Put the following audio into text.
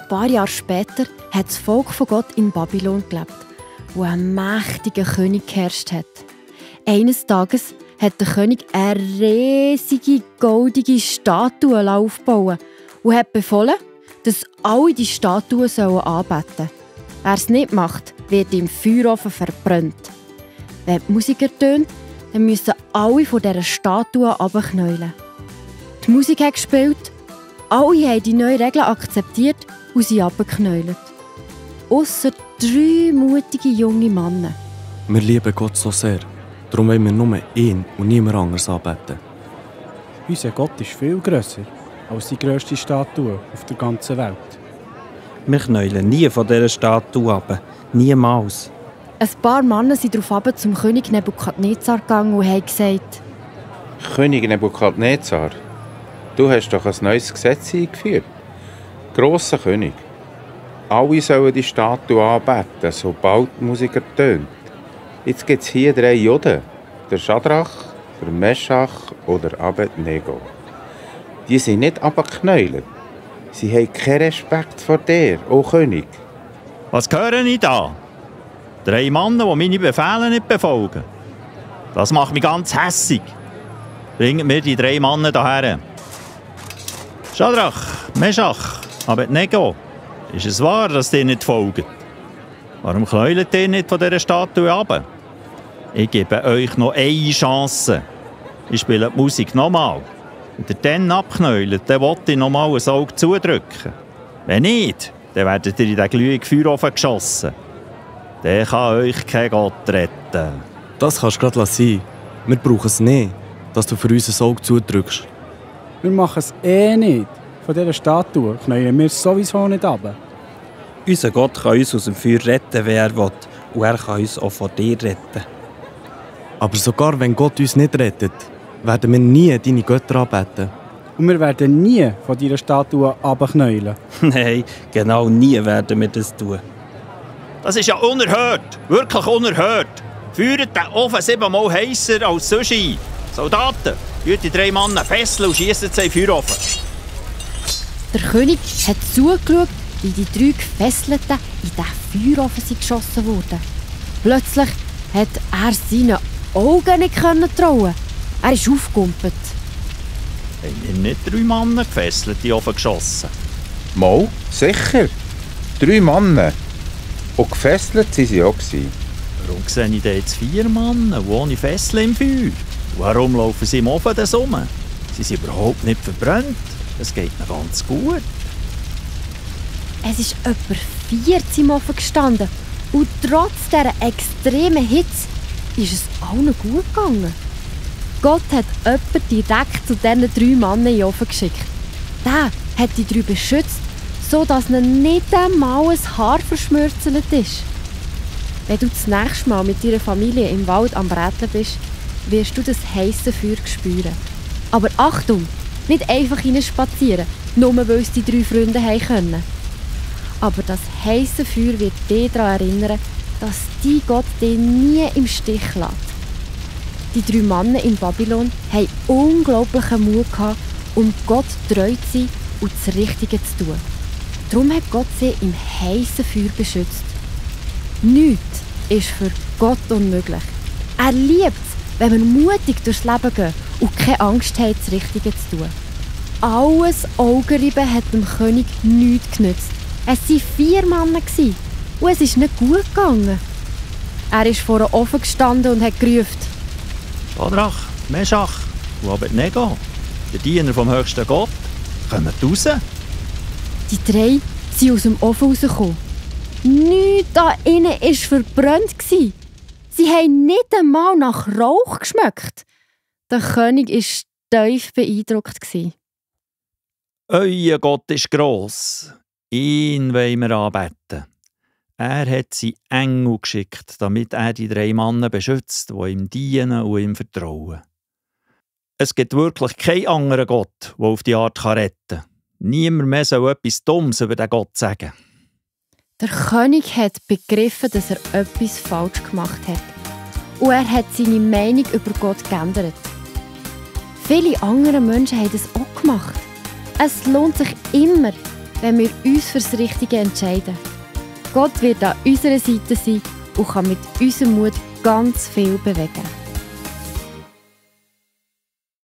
ein paar Jahre später hat das Volk von Gott in Babylon gelebt, wo ein mächtiger König geherrscht hat. Eines Tages hat der König eine riesige, goldige Statue aufbauen und hat befohlen, dass alle die Statuen anbeten sollen. Wer es nicht macht, wird im Feuerofen verbrannt. Wenn die Musik ertönt, dann müssen alle von dieser Statue runterknäulen. Die Musik hat gespielt, alle haben die neuen Regeln akzeptiert und sind runtergeknäult. Ausser 3 mutige junge Männer. Wir lieben Gott so sehr. Darum wollen wir nur ihn und niemand anderes anbeten. Unser Gott ist viel grösser als die grösste Statue auf der ganzen Welt. Wir knäulen nie von dieser Statue ab. Niemals. Ein paar Männer sind darauf zum König Nebukadnezar gegangen und haben gesagt: König Nebukadnezar, du hast doch ein neues Gesetz eingeführt. Grosser König. Alle sollen die Statue anbeten, sobald die Musik ertönt. Jetzt gibt es hier 3 Juden. Der Schadrach, der Meschach oder Abednego. Die sind nicht abgeknäult. Sie haben keinen Respekt vor dir, o König. Was höre ich da? 3 Männer, die meine Befehle nicht befolgen. Das macht mich ganz hässig. Bringt mir die 3 Männer hierher. Schadrach, Meschach, Abednego, ist es wahr, dass ihr nicht folgt? Warum knäult ihr nicht von dieser Statue ab? Ich gebe euch noch eine Chance. Ich spiele die Musik nochmal. Wenn ihr dann abknäult, dann will ich nochmal ein Auge zudrücken. Wenn nicht, dann werdet ihr in den glühenden Feuerofen geschossen. Der kann euch kein Gott retten. Das kannst du gerade sein. Wir brauchen es nicht, dass du für uns ein Auge zudrückst. Wir machen es nicht. Von dieser Statue knäulen wir sowieso nicht ab. Unser Gott kann uns aus dem Feuer retten, wer er will. Und er kann uns auch von dir retten. Aber sogar wenn Gott uns nicht rettet, werden wir nie deine Götter anbeten. Und wir werden nie von dieser Statue abknäulen. Nein, genau nie werden wir das tun. Das ist ja unerhört. Wirklich unerhört. Feuert den Ofen 7-mal heisser als sonst ein. Soldaten, führt die 3 Männer fesseln und schiessen sie in den Feuerofen. Der König hat zugeschaut, wie die 3 Gefesselten in den Feuerofen geschossen wurden. Plötzlich hat er seinen Augen nicht trauen. Er ist aufgekumpelt. Haben wir nicht 3 Männer gefesselt in den Ofen geschossen? Mal, sicher. 3 Männer. Und gefesselt waren sie auch. Warum sehe ich denn jetzt 4 Männer ohne Fesseln im Feuer? Warum laufen sie im Ofen dann rum? Sie sind überhaupt nicht verbrannt. Es geht ihnen ganz gut. Es ist etwa 14 im Ofen gestanden. Und trotz dieser extremen Hitze ist es allen gut gegangen. Gott hat jemanden direkt zu diesen 3 Männern in den Ofen geschickt. Der hat die 3 beschützt, sodass ihnen nicht einmal ein Haar verschmürzelt ist. Wenn du das nächste Mal mit deiner Familie im Wald am Bräteln bist, wirst du das heisse Feuer spüren. Aber Achtung, nicht einfach reinspazieren, nur weil es die 3 Freunde haben können. Aber das heisse Feuer wird dich daran erinnern, dass dein Gott dich nie im Stich lässt. Die 3 Männer in Babylon hatten unglaublichen Mut gehabt, um Gott treu zu sein und das Richtige zu tun. Darum hat Gott sie im heissen Feuer beschützt. Nichts ist für Gott unmöglich. Er liebt es, wenn wir mutig durchs Leben gehen und keine Angst haben, das Richtige zu tun. Alles Augenreiben hat dem König nichts genützt. Es waren 4 Männer und es ist nicht gut gegangen. Er ist vor einem Ofen gestanden und hat gerufen: Schadrach, Meschach und Abednego, der Diener vom höchsten Gott, kommt raus. Die 3 sind aus dem Ofen rausgekommen. Nichts da innen war verbrannt. Sie haben nicht einmal nach Rauch geschmeckt. Der König war tief beeindruckt. Euer Gott ist gross. Ihn wollen wir anbeten. Er hat seinen Engel geschickt, damit er die 3 Männer beschützt, die ihm dienen und ihm vertrauen. Es gibt wirklich keinen anderen Gott, der auf die Art retten kann. Niemand mehr soll etwas Dummes über den Gott sagen. Der König hat begriffen, dass er etwas falsch gemacht hat. Und er hat seine Meinung über Gott geändert. Viele andere Menschen haben das auch gemacht. Es lohnt sich immer, wenn wir uns fürs Richtige entscheiden. Gott wird an unserer Seite sein und kann mit unserem Mut ganz viel bewegen.